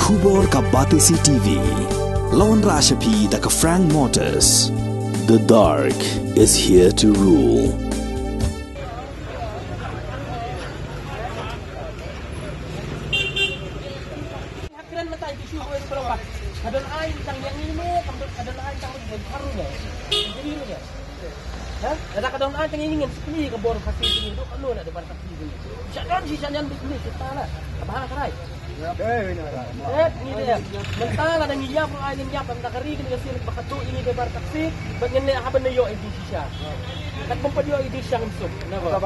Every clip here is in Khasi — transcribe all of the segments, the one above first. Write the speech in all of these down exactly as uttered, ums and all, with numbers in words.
Khubor ka Batesi T V. La wanrah sha phi da ka Frank Motors. The dark is here to rule. Ha? Lada ka don ai tang ïa ngi ngin sngewthuh ka bor Khasi jong ngi, dei kano na dei ban Khasi jong ngi. Sha don shi sha nyan bit ni kita la. Ka bha ka rai. Eh, ni dei. Mynta lada ngi ïap ruh ai ngin ïap, mynta ka ri kane ka sien ba ka duh ïa ngi dei ban Khasi, bad ngin neh haba ngi ïoh ïa ki shisha. Kat bym pat ïoh ïa ki shisha ngin suk. Naba.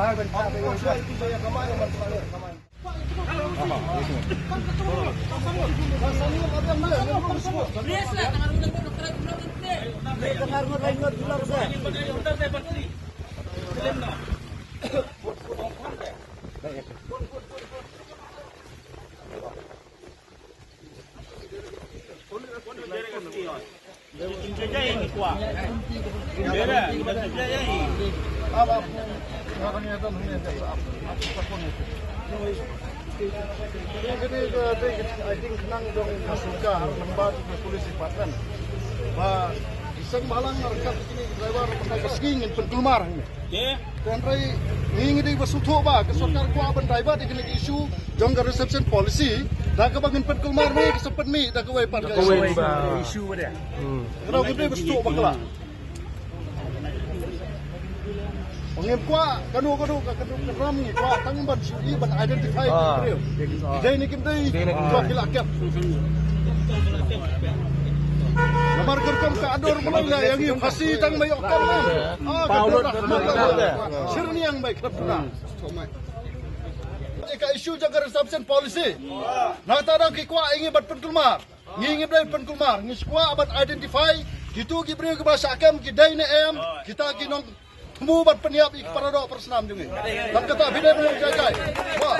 I think khnang jong ka sorkar lyngba jong ka police department ba ki seng bhalang ryngkat kine ki driver, ka sngi ngin pynkulmar hangne. Hynrei ngi ngi dei ba sngewthuh ba ka sorkar kwah ban divert ïa kine ki issue jong ka reservation policy, da kaba ngin pynkulmar ne ka sa pynmih da kawei pat ka issue. Ka dei ba sngewthuh bakla. Ngim kwah kano kano ka kano ka ram, ngi kwah tang ban shu ïa ban identify ki briew. Dei ne kim dei, to ki la kep. Namar ka rukom ka dur ba la ïa ngi Khasi tang ba ïoh kam. Ah, ka dur. Sirniang bai kep. Ka issue jong ka reservation policy. Nangta dang ki kwah ïa ngi ban pynkulmar. Ngi ngim dei pynkulmar, ngi shu kwah ban identify kito ki briew kiba shah kem ki dei ne em, kita ki nongthmu ban pynïap ïa ki paradoh parasnam jong ngi. Tang kata phi dei ban ïoh jai jai. Wah.